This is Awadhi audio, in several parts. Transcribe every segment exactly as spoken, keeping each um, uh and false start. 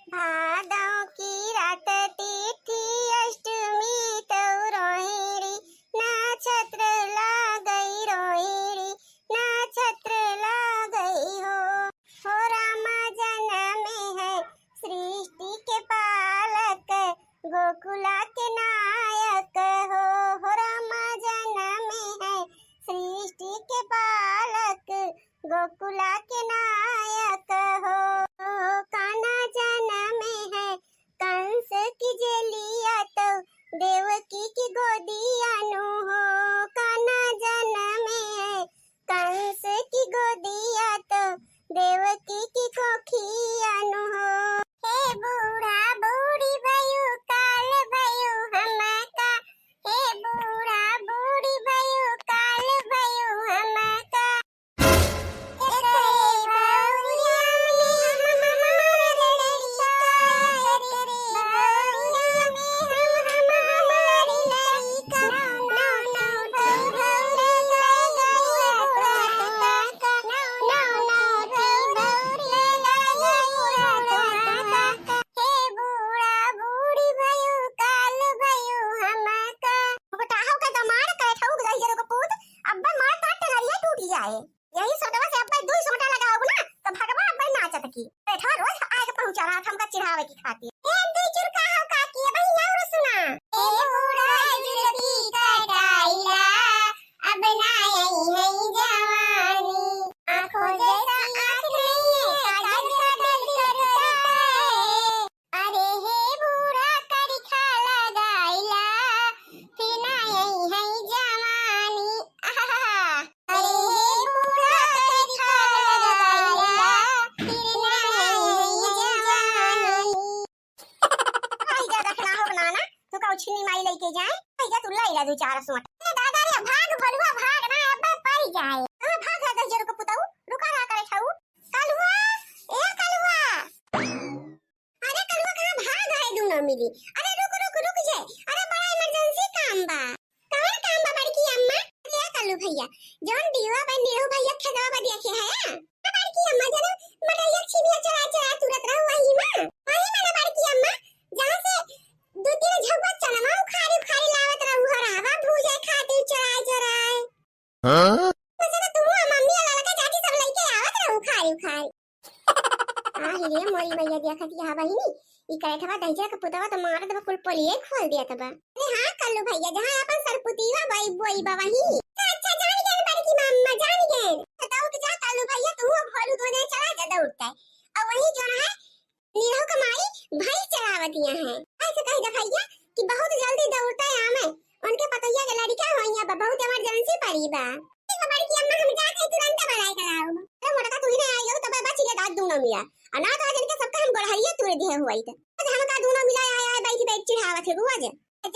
भादों की रात तिथि अष्टमी तौ रोहिणी, नक्षत्र लागई रोहिणी, नक्षत्र लागई हो। हो रामा जनमे है सृष्टि के पालक, गोकुला के नायक हो। हो रामा जनमे है सृष्टि के पालक, गोकुला के नायक हो। कान्हा जनमे है कंस की जेलिया तौ, देवकी की गोदिया नु हो। कान्हा जनमे है कंस की गोदिया तौ, देवकी की कोखिया नु हो। हे बूढ़ा बूढ़ी भयू काल भयू हमका, हे बूढ़ा बूढ़ी भयू काल भयू हमका। हे बूढ़ा बूढ़ी भयू काल भयू हमका। बताहो का दमार करे ठौक दही जरो का पूत, अब्बे मार तार टंगरिया टूट जाए। यही सोटवा से अब्बे दुई सोटा लगाओ ना, तो भगवा अब्बे नाचत की। बैठवा रोज आए के पहुंचा रहा था हमका चिढ़ावे की खातिर। ए दुई चुरका हो काकी, अबही और सुना। ए बूढ़ा जुल्फी कटाइला, अब ना आई है जवानी। आंखों जैसा आंख नहीं है, काजल का दिल करता है। अरे हे बूढ़ा करिखा लगाइला, फिर ना आई है जवानी। आहा। अरे हे बूढ़ा करिखा लगाइला, फिर ना आई है जवानी। आई जा रखना हो बनाना, तू का उछनी माई लेके जाए, आई जा तू लाई ला दो चार सोट। ए दादा रे, भाग भलुआ भाग ना, अब्बे पड़ जाए। हाँ, भाग, भाग, जरूर को पुताऊ, रुका रहा करे छऊ। कलुआ, ए कलुआ। अरे कलुआ, कहाँ भाग है दूनो मिली? अरे रुक, रुक, रुक जे। अरे बड़ा emergency काम बा। कौन काम बा बड़की अम्मा? अरे कल्लू भैया, जौन डीवा बा निरहू भैया खेतवा बा देखे है? हाँ बड़की अम्मा, जरा मटैया छिनिया चोरा चोरा तुरत रहू वही में। वही में ना बड़की अम्मा, जहाँ से दो तीन झउआ चनवा उखाड़ी उखाड़ी लावत रहू हो रहवा भूजे खातिर चोराए चोराए। हाँ? वैसे तो तू आ मम्मी आ ललका चाची सब लइके आवत रहू उखाड़ी उखाड़ी। आही रे मोरी मैया, देखत यहाँ बहिनी, ई करेठवा दहिजरा के पुतवा तो मारत बा, कुल पोलिये खोल देत बा। अरे हाँ कल्लू भैया, जहाँ अपन सरपुतिया बाई बोई बा वही। अच्छा, अच्छा, जान गए बड़की मम्मा, जान गए। बताओ कि जा कल्लू भैया, तू और भोलू दोनों चला जा दौड़ता है। और वही जो है, निरहू के माई भैंस चरावतिया हैं। ऐसे कह दे भैया कि बहुत जल्दी दौड़ता है आवे, उनके पतोहिया के लड़का होइया बा, बहुत emergency पड़ी बा। ठीक बा बड़की अम्मा, हम जात हई तुरंत बलाई कराओ। अरे मोटका तू ही ना आई हो, तब बच गया दाद दूनो मिला। और ना तो आज इनके सबका हम गोड़हरिया तोड़ दिए हुआ ही थे। आज हमका दूनो मिला आया है, बैठी बैठ चिढ़ावत है रोज।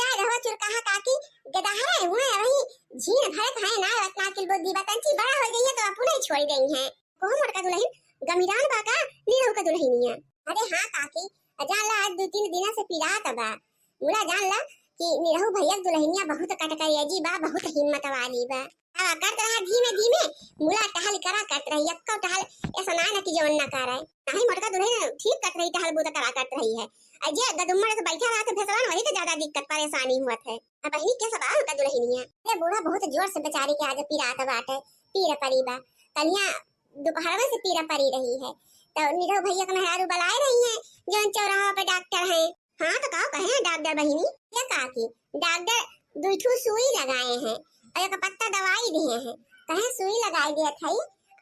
जा रहो चुरकाहा काकी, गदहरे हुए वही झीन भरत है ना, रत्ना किल बुद्धि बतंची बड़ा हो गई है तो अपने छोड़ गई है। कहो मोटका दुल्हन, गमिरान बा का निरहू का दुल्हनिया? अरे हाँ काकी, जान ला आज दो तीन दिना से पिरात बा। मुला जान ला कि निरहू भैया के दुल्हनिया बहुत कटकरेजी बा, बहुत हिम्मत वाली बा। अब करत रहा धीमे धीमे, मुला टहल करा करत रही, एक्को टहल ऐसा ना ना कि जवन ना करे। नहीं मोटका दुल्हन ठीक करत रही, टहल बूता करा करत रही है। और जे गदुम्मड़ से बैठा रहा तो भेसलन वही तो ज्यादा दिक्कत परेशानी हुआ है। अब बहिनी के सब उनका दुल्हनिया। अरे बूढ़ा बहुत जोर से बेचारी के आज पिरात बाटे, पीर परी बा। तनिया दोपहरवे से पीरा परी रही है। तो निरहू भैया के मेहरारू बुलाए रही है, जौन चौराहा पे डॉक्टर है। हाँ, तो का कहे हैं डॉक्टर बहिनी? ये का की डॉक्टर दुई ठू सुई लगाए हैं और एक पत्ता दवाई दिए हैं। कहे सुई लगाई दिया था,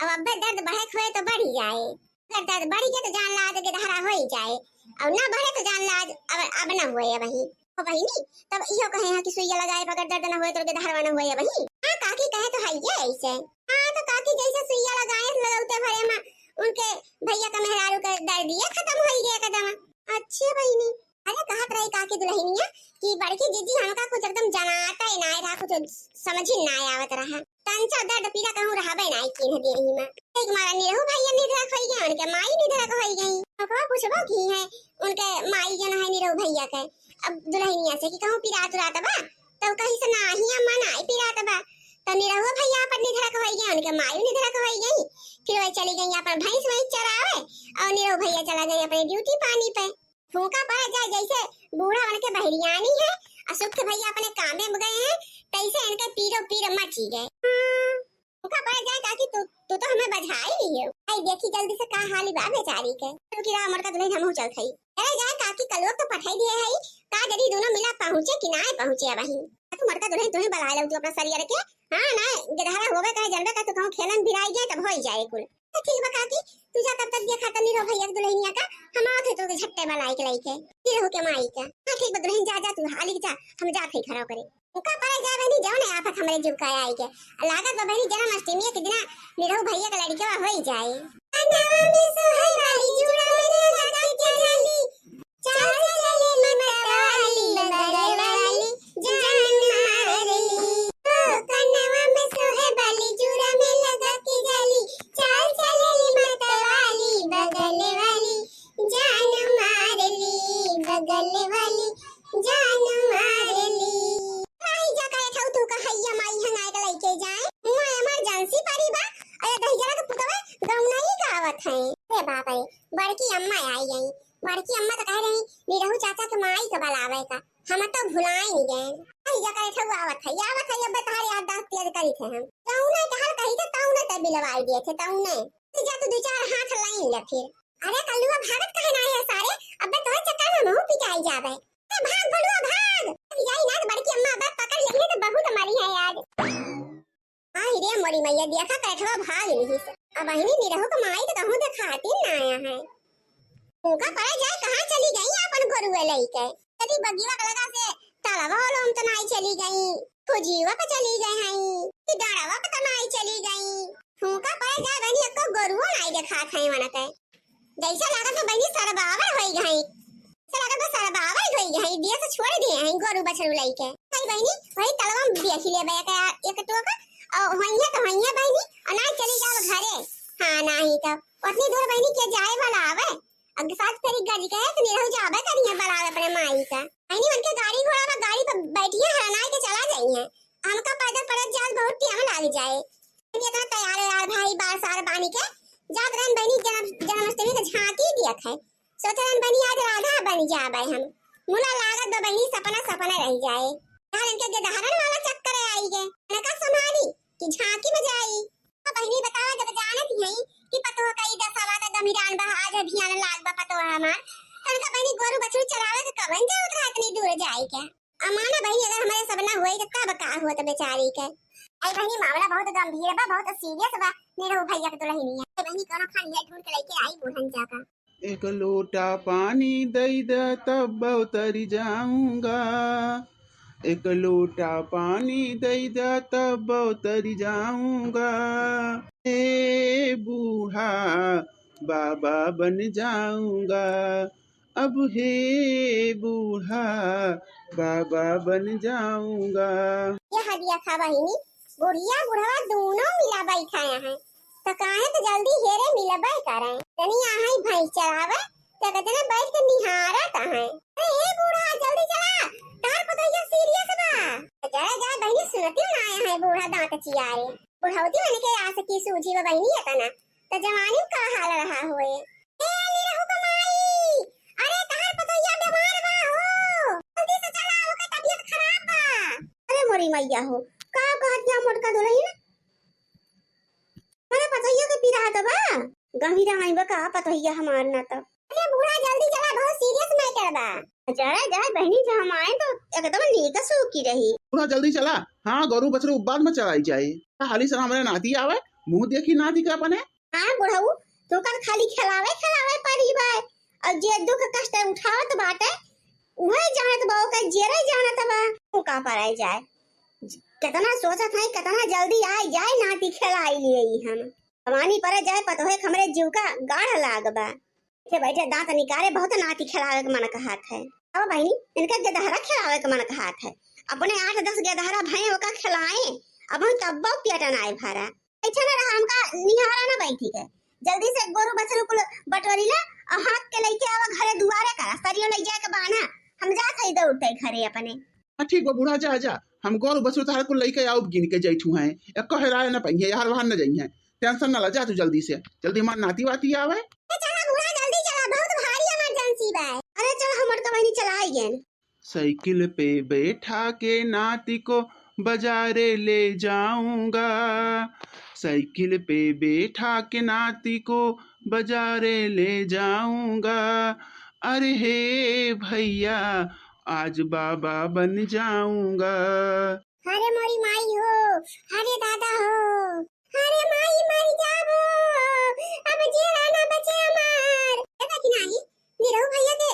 अब अब्बे दर्द बढ़े के होए तो बढ़ ही जाए। अगर दर्द बढ़ गया तो जान ला आज गदहरा हो ही जाए, और ना बढ़े तो जान ला आज अब, अब ना हुए अब ही। ओ बहिनी, तब इहो कहे हैं कि सुइया लगाए बगैर दर्द ना होए तो गदहरवा ना होए अब ही। हाँ काकी, कहे तो है ये ऐसे। हाँ तो काकी, जैसे सुइया लगाए लगौते भरे में उनके भैया का मेहरारू का दर्द ये खत्म हो गया एकदम। अच्छे बहिनी। अरे कहत रही काकी दुल्हनिया कि बड़की जीजी हमका कुछ एकदम जनाता ही ना रहा, कुछ समझ ही ना आवत रहा। तंचा दर्द पीड़ा कहूँ रहबे नाई किन्ह देही में। एक मारा निरहू भैया निधरक होई गए, उनके माई निधरक होई गई। ओकरा पूछबो की है उनके माई जन है निरहू भैया के। अब दुल्हनिया से कि कहूँ पिरात उरात बा, तो कही से नाही अम्मा नाही पिरात बा। तो निरहू भैया अपन निधरक होई गए, उनके माई निधरक होई गई। फिर वही चली गई अपन भैंस वही चरावे और निरहू भैया चला गए अपने ड्यूटी पानी पे। फूंका पड़ जाए जैसे बूढ़ा उनके बहरियानी है और सुख भैया अपने कामे में गए हैं, तैसे इनके पीरो पीर मची गए। हाँ, फूंका पड़ जाए काकी, तू तू तो हमें बझाई नहीं हो। आई देखी जल्दी से का हाल बा बेचारी के। रुकी रहा, मोटका दुल्हन हमहू चलत हई। अरे जाए काकी, कलुआ तो पठाई दिए हई, का जदी दोनों मिला पहुँचे कि ना पहुँचे अबही। तू मोटका दुल्हन तुम्हें बुला लो तू अपना सरियर के। हाँ ना, गेदहरा होवे कहे जनबे का तू कहूँ खेलन भिराई गए तब होई जाए कुल। तो ठीक बा काकी, तू जा तब तक देखा तनी रो भैया के दुल्हनिया का, हम आवत है तो झट्टे में लाइक लाइके। फिर हो के माई का। हाँ ठीक बा दुल्हन, जा जा तू हाली जा, हम जात है घरा करे। उनका परे जा बहनी, जवन आफत हमरे जीव का आई के। लागत बा बहनी जन्माष्टमी के दिना निरहू भैया का लड़के होई जाए। कनवा में सोहे वाली, चूड़ा में लगा के जाली, चाल चलेली मतवाली, बगल वाली जान मार ली। ओ कनवा में सोहे वाली, चूड़ा में लगा के जाली, चाल चलेली मतवाली, बगल वाली जान मार ली, बगल वाली जान मार ली। माई जा करे ठऊ तू का हैया माई हंगाए के लइके जाए। मुआ इमरजेंसी परी बा। अरे दहिजरा के पुतवा गौनई गावत है। अरे बाप रे, बड़की अम्मा आई गई। बड़की अम्मा तो कह रही निरहू चाचा के माई के बुलावे का। हम तो भुलाए नहीं गए। आई जा करे ठऊ आवत है, आवत है, अब तहार याददाश्त तेज करी थे हम। तौने कहल कही थे, तौने ते बिलवाई दिए थे, तौने। तू जा तू दो चार हाथ लाइन ले फिर। अरे कल्लुआ भागत काहे ना है सारे, अबे तोरे चक्कर में हमहू पिटाई जाबे। ए, भाग भलुआ भाग। जाई ना तो बड़की अम्मा अबे पकड़ लेंगे तो बहुत मारी है आज। आई रे मोरी मैया, देखा कैठवा भाग नहीं से। अब बहिनी निरहू का माई तो कहूँ देखाती ना आया है। उनका परे जाए कहाँ चली गई अपन गोरुए लइके। कदी बगिया के लगा से तालाब होलो हम तो नाई चली गई, फुजिया पे चली गई हैं, कि डाड़वा पे तो नाई चली गई। उनका परे जाए बहिनी एको गोरुओ नाई देखात है वनते। जैसे लागत बा बहिनी सरबावर होई गई, से लागत बा सरबावर होई गई, दिया से छोड़ दिए हैं गोरू बछरू लइके। कई बहिनी वही तलवा में देखी लेबे एक, एक टोक, और होइया तो होइया बहिनी, और ना चली जाओ घरे। हाँ, नाही तो उतनी दूर बहिनी के जाए वाला आवे, अगर साथ फेरी गज के तो निरहू जाबे करी है बुलावे अपने माई का। बहिनी उनके गाड़ी घोड़ा में गाड़ी पर बैठी है, हरनाई के चला जाई है, हमका पैदल पड़त जाए बहुत टाइम लाग जाए। इतना तैयार व्यार भाई बार सार बानी के जात रहन बहिनी जन्म, जन्माष्टमी के झांकी दिया है। सोच रहन बहिनी आज राधा बन जाबे हम। मुला लागत बा बहिनी सपना सपना रह जाए। यार इनके गेदहरन वाला चक्कर आई गए। इनका संभाली कि झांकी में जाई। तो बहिनी बतावा जब जानत ही कि पतोह कई दसवा का गमिरान बा, आज भियान लाग बा पतोह हमार। तो इनका बहिनी गोरू बछरू चरावे के कवन जरूरत रहा इतनी दूर जाए के। अमाना बहिनी, अगर हमारे सब ना होई तो तब का होत बेचारी के। आई बहिनी, मामला बहुत गंभीर बा, बहुत सीरियस बा। निरहू भैया के दुल्हनिया। आई बहिनी, कोनो खानिया ढूंढ के लेके आई बूढ़न जाका। एक लोटा पानी दई द तब उतरी जाऊंगा, एक लोटा पानी दई द तब उतरी जाऊंगा। हे बूढ़ा बाबा बन जाऊंगा, अब हे बूढ़ा बाबा बन जाऊंगा। यह दिया था बहिनी, बुढ़िया बुढ़वा दोनों मिला बैठाया है, तो काहे तो जल्दी हेरे मिलबे करे। तनी आहे भैंस चरावे, तो कहते ना बैठ के निहारत है। अरे ए बूढ़ा जल्दी चला, तार पतोहिया सीरियस बा। जय जय बहिनी सुनती ना आया है बूढ़ा दांत चियारे। बुढ़ौती मन के आस की सूझी बा बहिनी एतना, तो जवानी का हाल रहा होए। ए निरहू का माई, अरे तहार पतोहिया बीमार बा हो, जल्दी से चला, ओकर तबीयत खराब बा। अरे मोरी मैया हो, का कहत या मोटका दुल्हन? अरे पतोहिया के पीरा तो बा, गंभीर आई बा का पतोहिया हमार ना तो। अरे बूढ़ा जल्दी चला, बहुत सीरियस मैटर बा। जरा जाए बहिनी, जब हम आए तो एकदम नीक सूखी रही। बूढ़ा जल्दी चला, हाँ गोरू बछरू बाद में चराई जाए। हाली से हमरे नाती आवे, मुंह देखी नाती का अपने। हाँ बुढ़ऊ, तू कर खाली खेलावे खेलावे परी बा, और जे दुख कष्ट उठावत बाटे उहे जानत बा, ओकर जेरे जानत बा। तू का पराई जाए, कितना सोचत है कितना जल्दी आए जाए नाती खेलाई लिए हम। जवानी परे जाए पतोहे के हमरे जीव का गाढ़ लाग बा। बैठे बैठे दांत निकारे बहुत नाती खेलावे के मन कहत है। अब बहिनी इनका गेदहरा खेलावे के मन कहत है। अपने आठ दस गेदहरा भए ओका खेलाए, अब हम तब्बो पेट नाय भरा। ऐसे न रहा, हमका निहारा ना बैठी के। जल्दी से गोरू बछरू कुल बटोरी ला और हाथ के लेके आवा घरे दुआरे का, सरियो ले जाए के बाना। हम जात हई दौड़ते घरे अपने। हाँ, ठीक बा बूढ़ा, जा, जा। हम गोरू बछरू तहार कुल लेके आउब गिन के जैठू हैं। एको हेराए न पइहे, यार वहां न जइहे। टेंशन न ला, जा तू जल्दी से। जल्दी हमार नाती वाती आवे। ए, चला बूढ़ा, जल्दी चला, बहुत भारी इमरजेंसी बा। अरे गयन। साइकिल पे बैठा के नाती को बाजारे ले जाऊंगा, साइकिल पे बैठा के नाती को बाजारे ले जाऊंगा। अरे हे भैया, आज बाबा बन जाऊंगा। अरे मोरी माई हो, अरे दादा हो, अरे माई मर जाबो, अब जियरा ना बचे हमार। देखा कि नाही, निरहू भैया के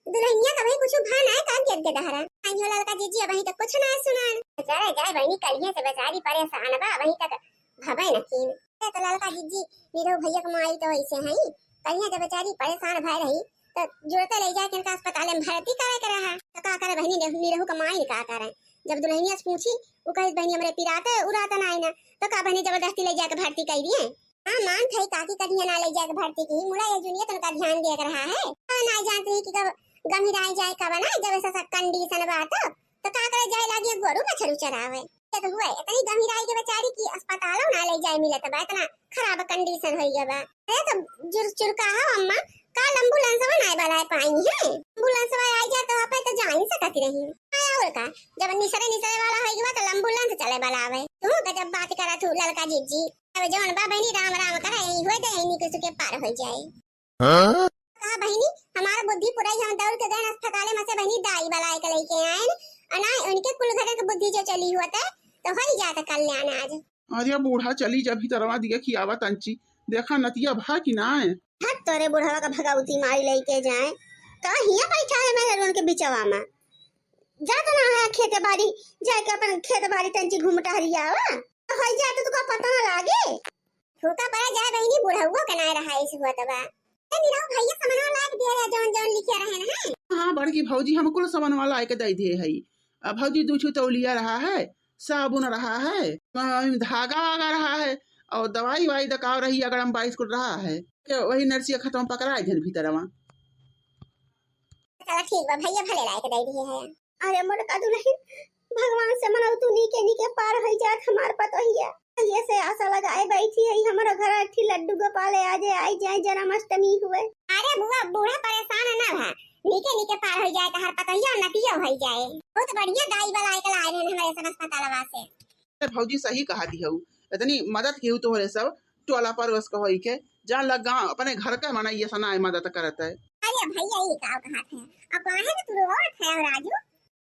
दुल्हनिया का वही कुछ भा ना है का गेद के दहरा। आई हो ललका जीजी, अबहीं तक कुछ ना सुनान। बेचारा जाए बहिनी, कलिए से बेचारी परेशान बा, अबहीं तक भवे न कीन। ए तो ललका जीजी, निरहू भैया के माई तो ऐसे हैं, कलिए जब बेचारी परेशान भय रही, तो जुड़ते ले जाके इनका अस्पताल में भर्ती करे के रहा। तो का करे बहिनी, निरहू, निरहू का माई का करे? जब दुल्हनिया से पूछी, वो कहे, "बहिनी, हमरे पिराते उराते ना आई ना।" तो का बहिनी, जबरदस्ती ले जाके भर्ती कर दिए? हाँ, मान थई काकी करिया ना ले जाके भर्ती की, मुला ये जुनिया तनका ध्यान दिया के रहा है। हाँ, ना जानते ही कि कब गंभीराई जाए, कब ना, जब ऐसा सा कंडीशन बा तो, तो का करे जाए लागी गोरू बछरू चरावे। ये तो हुए, इतनी गंभीराई के बेचारी की अस्पतालों ना ले जाए मिलत बा, इतना खराब कंडीशन हो गया बा। अरे तो जुर चुरका हो अम्मा, का एम्बुलेंसवा ना बलाए पाई है? एम्बुलेंसवा आई जा तो आप तो जा ही सकत रही। हाँ, और का, जब निसरे निसरे वाला हो गया तो एम्बुलेंस चले बलावे। तू गजब बात करा तू ललका जीजी। अब जौन बा बहिनी, राम राम करा, यही होए दे, यही कुछ के पार हो जाए। हाँ? कहा बहिनी, हमारा बुद्धि पुराई, हम दौड़ के गए अस्पताल में से बहिनी दाई बलाए के लेके आए न, और ना उनके कुल घरे के बुद्धि जो चली हुआ थे, तो हो ही जाता कल्याण आज। अरे बूढ़ा, चली जा भीतरवा दिया खियावा तंची, देखा नतिया भा कि ना है। हट तोरे बुढ़वा का भगवती माई लेके जाए, का हिया बैठा है मेहरुन के बिचवा में? जा तो ना है खेते बाड़ी, जाके अपन खेत बाड़ी तंची घूम टहरी आवा। तो हई जाए तो तुका पता ना लागे। फूका पड़ा जाए बहिनी, बुढ़उओ के नाय रहा इस हुआ तबा। ए निरहू भैया समनवा लाग दिया रे, जौन जौन लिखे रहे हैं। हाँ बड़की भौजी, हम कुल समनवा लाए के दे दिए हई। अब भौजी दू ठो तौलिया रहा है, साबुन रहा है, अम, धागा वागा रहा है, और दवाई वाई दकाव रही, अगर हम बाईस कुल रहा है, के वही नरसिया खतवा पकड़ाए देन भीतरवा। चला ठीक बा भैया, भले लाए के दे दिए है। अरे मोटका दुलहिन, भगवान से मनऊ तू नीके नीके पार होई जात हमार पतोहिया। ये से आशा लगाए बैठी है, हमरा घर अर्थी लड्डू गोपाल आ जाए, आई जाए जन्माष्टमी हुए। अरे बुआ, बूढ़ा परेशान ना भा, नीके नीके पार होई जाए, तहार पतोहिया और नतिया होई जाए। बहुत बढ़िया दाई बलाए के लाए रहे हमारे समझ पतालवा से। ए भौजी, सही कहा दिहऊ, इतनी मदद किहू तोहरे सब टोला पड़ोस के होई के, जान लग गाँव अपने घर के मनई ऐसा ना मदद करत है। अरे भैया, ये का कहा थे? अब काहे न तू रोवत है राजू?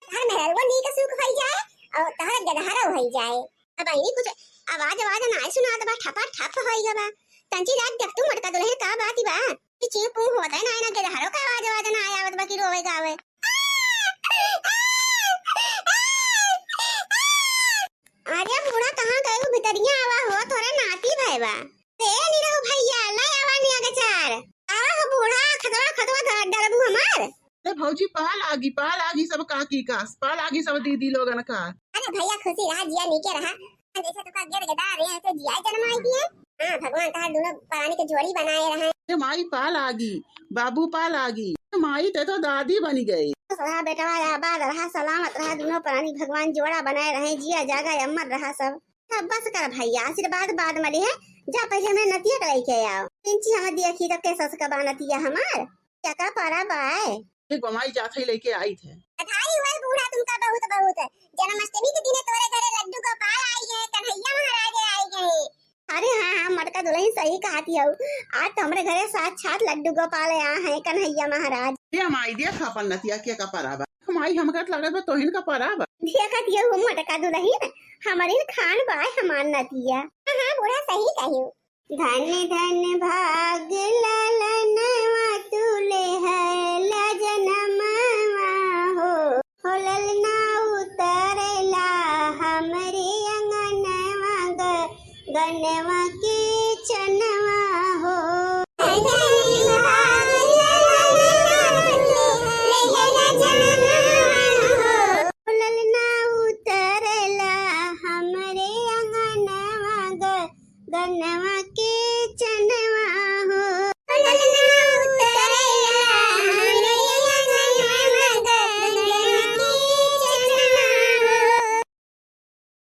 तहर मेहरवा नीक सुख होई जाए और तहर गदहरा होई जाए। अब आई कुछ आवाज आवाज ना आए सुनात बा, ठपा ठप होई गवा। तंची रात देख तू मोटका दुलहिन का बात बा? कि चीं पूं होत है ना, ना गदहरो का आवाज आवाज ना आए आवत बा कि रोवे गावे। अरे बूढ़ा, कहाँ गए हो? भितरिया आवा हो, तोरे नाती भय बा। ए निरहू भैया, ले आवा निया के चार। आवा हो बूढ़ा, खतवा खतवा ध-, डरबू हमार। अरे भौजी, पा लागी, पा लागी सब काकी का, पा लागी सब दीदी लोगन का। अरे भैया, खुशी रहा, जिया नीके रहा। जैसे तुका गिर गदा रहे, ऐसे जिया जन्माई दिए। हाँ, भगवान तहार दोनों परानी के जोड़ी बनाए रहे। ए माई, पा लागी, बाबू पा लागी। ए माई, ते तो दादी बनी गई। खुश रहा बेटवा, आबाद रहा, सलामत रहा, दोनों परानी भगवान जोड़ा बनाए रहे, जिया जागा अमर रहा सब। अब बस कर भैया, आशीर्वाद बाद में लिहे, जा पहले हमरे नतिया के लेके आओ। इंची हम देखी तो कैसा से कबा नतिया हमार, क्या का पारा बाय। एक बमाई जात है लेके आई थे। बधाई हुए बूढ़ा तुमका बहुत बहुत। जन्माष्टमी के दिने तोरे घरे लड्डू गोपाल आई है, कन्हैया महाराज आई है। अरे हाँ, हाँ, मोटका दुलहिन सही कहत हऊ। आज तो हमरे घरे साक्षात लड्डू गोपाल आए हैं, कन्हैया महाराज। ए माई, देख अपन नतिया के कपारा बा। माई, हमका त लागत बा तोहिन कपारा बा। देखत हऊ मोटका दुलहिन, हमरे खान बा हमार नतिया। हाँ, हाँ, बूढ़ा सही कहियो। धन धन भाग ललनवा तू लेहला जनमवा हो। हो ललना उतरला हमरे अंगनवा ग-, गनवा के चनवा हो। ललना उतरला हमरे अंगनवा ग-, गनवा के